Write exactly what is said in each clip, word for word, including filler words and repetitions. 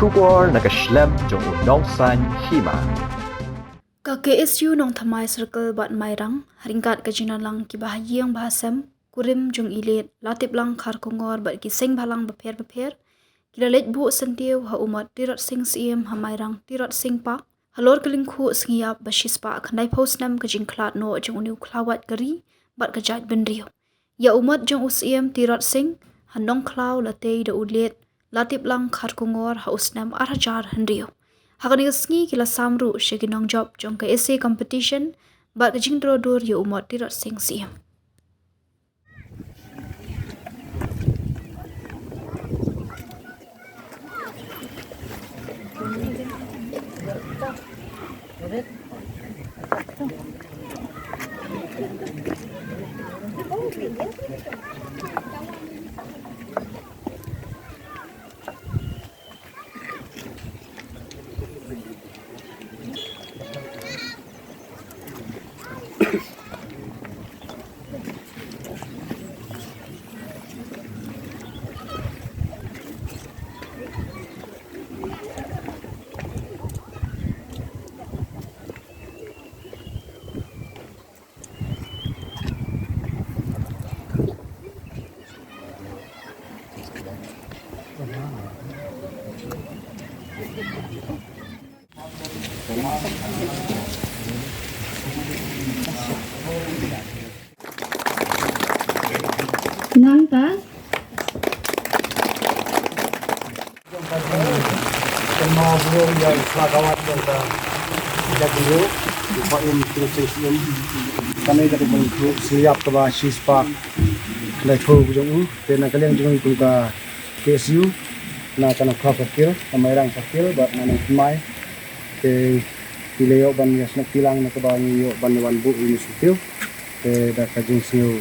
Khubor na ka shlem jong u nongsaiñ hima. Ka K S U Nongthymmai Circle bad Mairang, ryngkat ka jingdon lang ki bahaïing bahasem, kurim jong i Late Laplang Kharkongor bad ki seng bhalang bapher bapher, ki la leit buh syntiew ha u mot Tirot Sing Syiem ha Mairang Tirot Sing Park, halor ka lyngkhuh sngi ïap ba shispah khyndaiphew snem ka jingkhlad noh jong une u khlawait ka ri bad ka jaitbynriew. Ïa u mot jong u Syiem Tirot Sing ha Nongkhlaw la tei da u Late Laplang Kharkongor ha u snem ar hajar hynriew. Ha kane ka sngi ki la sam ruh sha ki nongjop jong ka essay competition bad ka jingdro dur ïa u mot Tirot Sing Syiem. Nangta. Kynmaw burom ïa i khlawait jong ka jaitbynriew, u Bah Im Tirot Sing Syiem. Kane ka dei ban kru sliap kaba shispah khlai phu jong u. Te na ka liang jong u kum ka K S U, na ka Nongkhlaw Circle, na Mairang Circle bad na Nongthymmai. Te ngi la ïoh ban ïa snoh kilang na kaba ngi ïoh ban wan buh ïa une u syntiew. Te da ka jingsngew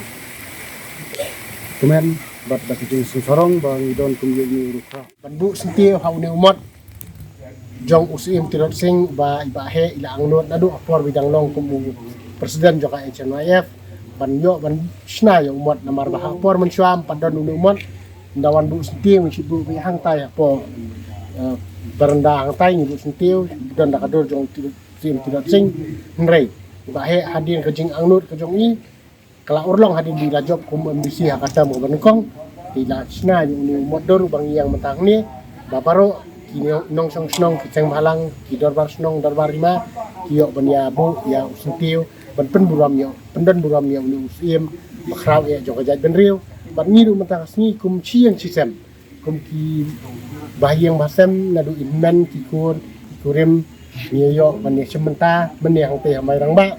kmen bad da ka jingsngew sarong ba ngi don kum ïa une u rukhra. Ban buh syntiew ha une u mot jong u Syiem Tirot Sing ba i Bah Heh i la angnud naduh ha por ba i dang long kum u president jong ka H N Y F. Ban ïoh ban shna ïa u mot namar ba ha por mynshuwa ym pat don une u mot. Ynda wan buh syntiew ngi shu buh beit hangtai ha por, eh, baranda hangtai ngi buh syntiew don da ka dur jong u Syiem Tirot Sing. Hynrei i Bah Heh hadien ka jingangnud ka jong i ka la urlong hadien ba i la jop kum M D C ha ka term kaba nyngkong. Te i la shna ïa une u mot dur uba ngi ïeng mynta hangne ba baroh ki nong, nongshong shnong, ki seng bhalang, ki dorbar shnong, dorbar hima, ki ïoh ban ïa buh ïa u syntiew ban pynburom ïa, pyndon burom ïa une u Syiem bakhraw eh jong ka jaitbynriew. Bad ngi ruh mynta ka sngi kum shi ïing shi sem, kum ki bahaïing bahasem, naduh i hynmen, ki khun, ki kurim, ngi ïoh ban ïa shim bynta mynne hangtei ha Mairang Bah.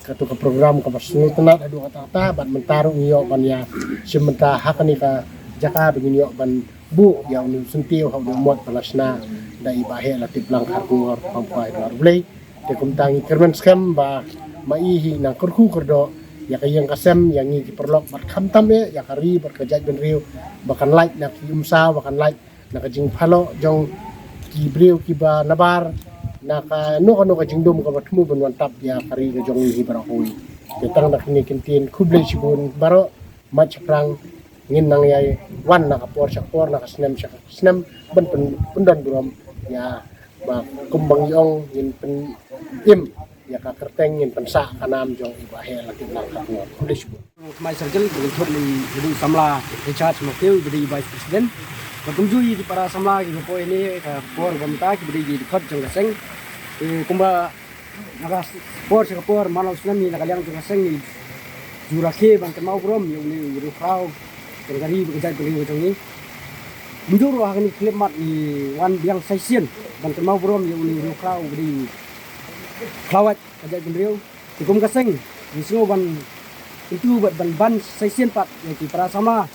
Kato ka program kaba sngewtynnat haduh katta katta, bad mynta ruh ngi ïoh ban ïa shim bynta ha kane ka jaka ba ngin ïoh ban buh ïa une u syntiew ha une u mot ba la shna da i Bah Heh Late Laplang Kharkongor, pang kwai dwar U Blei. Te kumta ngi kyrmen skhem ba ma i hi nang kyrkhu kyrdoh ïa ka ïing ka sem, ïa ngi ki paralok bad khamtam eh ïa ka ri bad ka jaitbynriew ba kan lait na ki umsaw, ba kan lait na ka jingpynlong jong ki briew kiba nabar, na kano kano ka jingdum kaba thmu ban wan tap ïa ka ri ka jong ngi hi baroh kawei. Te tang da kine ki ktien, khublei shibun baroh, mat shaphrang, ngin nang ïai wan na ka por sha ka por, na ka snem sha ka snem ban pyn, pyndon burom ïa, ba kumba ngi ong ngin pynim ïa ka kyrteng, ngin pynsah ka nam jong i Bah Heh Late Laplang Kharkongor. Khublei shibun. Nongthymmai Circle, ba kynthup ïa u samla Richard Mathew, ba dei vice president. Bad kumjuh ïa ki para samla kiba poi hangne ha ka por ba mynta, kiba dei ki dkhot jong ka seng. Eh, kumba na ka por sha ka por, man la u snem ngi na ka liang jong ka seng ngi ju rakhe ban kynmaw burom ïa une u riewkhraw jong ka ri bad ka jaitbynriew jong ngi. Mynta ruh ha kane ka khyllipmat ngi wan biang sa shisien ban kynmaw burom ïa une u riewkhraw uba dei khlawait ka jaitbynriew. Te kum ka seng ngi sngew ban kyntu bad ban ban sa shisien pat ïa ki para samla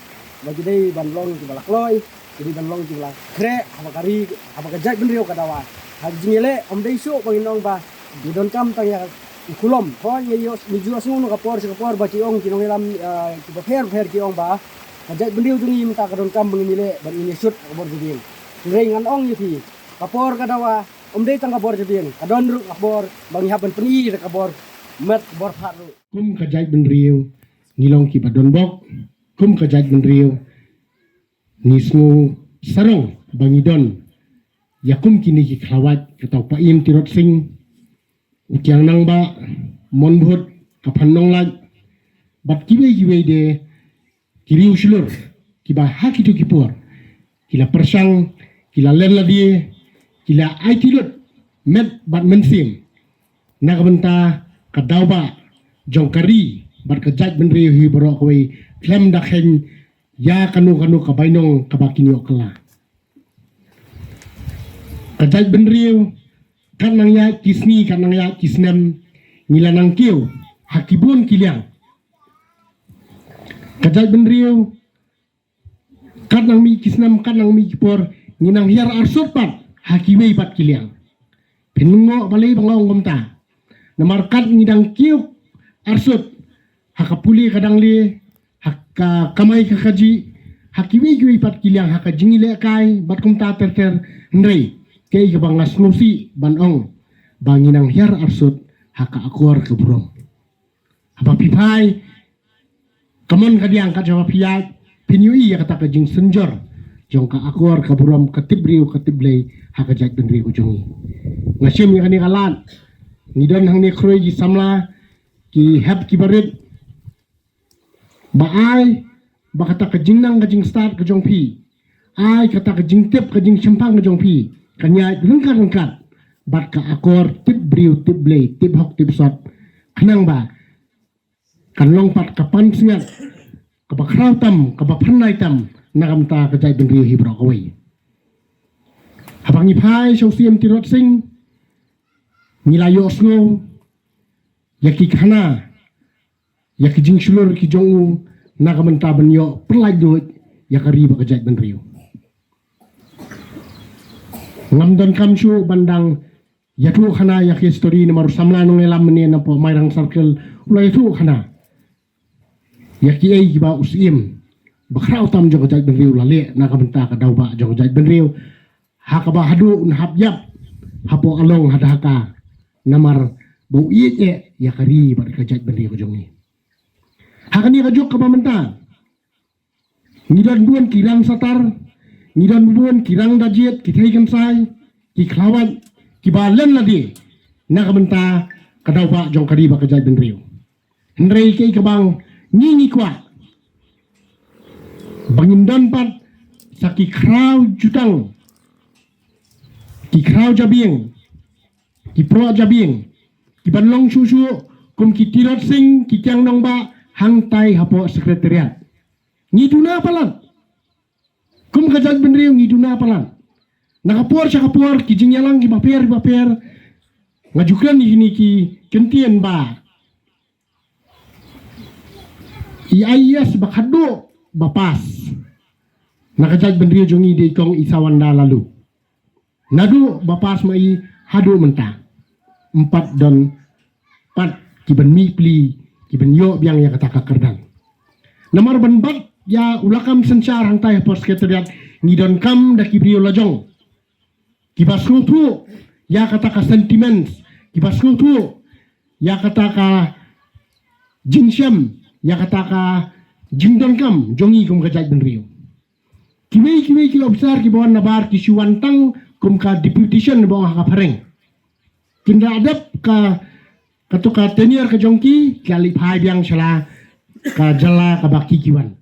ba ki dei ban long kiba la kloi, ki dei ban long kiba la khreh haba ka ri, haba ka jaitbynriew ka dawa. Ha ka jingïaleh ym dei shuh ba ngin ong ba ngi donkam tang ïa u khulom. Hooid, ngi ïoh, ngi ju ïohsngew na ka por sha ka por ba ki ong ki nongïalam, eh, kiba pher pher ki ong ba ka jaitbynriew jong ngi mynta ka donkam ba ngin ïaleh ban ïashut ha ka bor jabieng. Hynrei ngan ong ïa phi, ka por ka dawa ym dei tang ka bor jabieng, ka don ruh ka por ba ngi hap ban pyni da ka bor met bor phad ruh. Kum ka jaitbynriew ngi long kiba donbok, kum ka jaitbynriew ngi sngew sarong ba ngi don ïa kum kine ki khlawait, kata u Paiem Tirot Sing, u Kiang Nangbah, Monbhut, ka Phan Nonglait, bad kiwei kiwei de ki riew shlur, kiba ha kito ki por ki la pyrshang, ki la len lade, ki la aiti lut met bad mynsiem na ka bynta ka daw ba jong ka ri bad ka jaitbynriew hi baroh kawei, khlem da kheiñ ïa kano kano ka bainong kaba kin ïoh kylla. Ka jaitbynriew, kat nang ïa ki sngi, kat nang ïa ki snem, ngi la nang kiew ha ki bun ki liang. Ka jaitbynriew, kat nang mih ki snem, kat nang mih ki por, ngi nang hiar arsut pat ha kiwei pat ki liang. Phin ym ngoh balei ba nga ong kumta. Namar kat ngi dang kiew arsut ha ka pule ka dangle, ha ka kamai ka kajih, ha kiwei kiwei pat ki liang, ha ka jingïalehkai bad kumta ter ter. Hynrei kaei kaba nga sngewsih ban ong, ba ngi nang hiar arsut ha ka akor ka burom. Haba phi phai, ka mon ka diang, kat shaba phi ïaid, phin ïohi ïa kata ka jingsynjor jong ka akor ka burom, ka tip briew ka tip Blei ha ka jaitbynriew ka jong ngi. Nga shim ïa kane ka lad, ngi don hangne khrui ki samla, ki hep ki barit, ba ai ba kata ka jingnang ka jingstad ka jong phi, ai kata ka jingtip ka jingshemphang ka jong phi kan ïaid ryngkat ryngkat bad ka akor tip briew tip Blei, tip hok tip sot, khnang ba kan long pat ka pansngiat kaba khraw tam, kaba pyrnai tam na ka bynta ka jaitbynriew hi baroh kawei. Haba ngi phai sha u Siem Tirot Sing, ngi la ïohsngew ïa ki khana, ïa ki jingshlur ki jong u na ka bynta ban ïoh pyllait luid ïa ka ri bad ka jaitbynriew. Ngam donkam shuh ban dang ïathuh khana ïa ki story, namar u samla nongïalam mynne napoh Mairang Circle u la ïathuh khana ïa kiei kiba u Siem ba khraw tam jong ka jaitbynriew u la leh na ka bynta ka daw ba jong ka jaitbynriew, ha kaba haduh un hap ïap hapoh Along ha Dhaka, namar ba u ïeit eh ïa ka ri bad ka jaitbynriew ka jong ngi. Ha kane ka juk kaba mynta, ngi don bun ki rang satar, ngi don bun ki rang da jied, ki thei kynsai, ki khlawait, kiba len lade na ka bynta ka daw ba jong ka ri bad ka jaitbynriew. Hynrei kaei kaba ngi ngi kwah, ba ngin don pat sa ki khraw jutang, ki khraw jabieng, ki proh jabieng, kiban long shuh shuh kum ki Tirot Sing, ki Kiang Nangbah hangtai hapoh Secretariat. Ngi duna palat. Kum ka jaitbynriew ngi duna palat. Na ka por sha ka por ki jingïalang kiba pher kiba pher, nga ju kren ïa kine ki kyntien ba i A E S ba khadduh ba pass na ka jaitbynriew jong ngi dei kong Isawanda Laloo. Naduh ba pass ma i haduh mynta, ym pat don pat kiban mih pli, kiban ïoh biang ïa kata ka kyrdan. Namar ban bat ïa u lakam synshar hangtai hapoh Secretariat, ngi donkam da ki briew lajong kiba sngewthuh ïa kata ka sentiments, kiba sngewthuh ïa kata ka jingshem, ïa kata ka jingdonkam jong ngi kum ka jaitbynriew. Kiwei kiwei ki ophisar kiba wan nabar ki shu wan tang kum ka deputation ba ong ha ka phareng. Kin da dep ka, kato ka tenure ka jong ki, ki la leit phai biang sha la ka jylla kaba ki ki wan.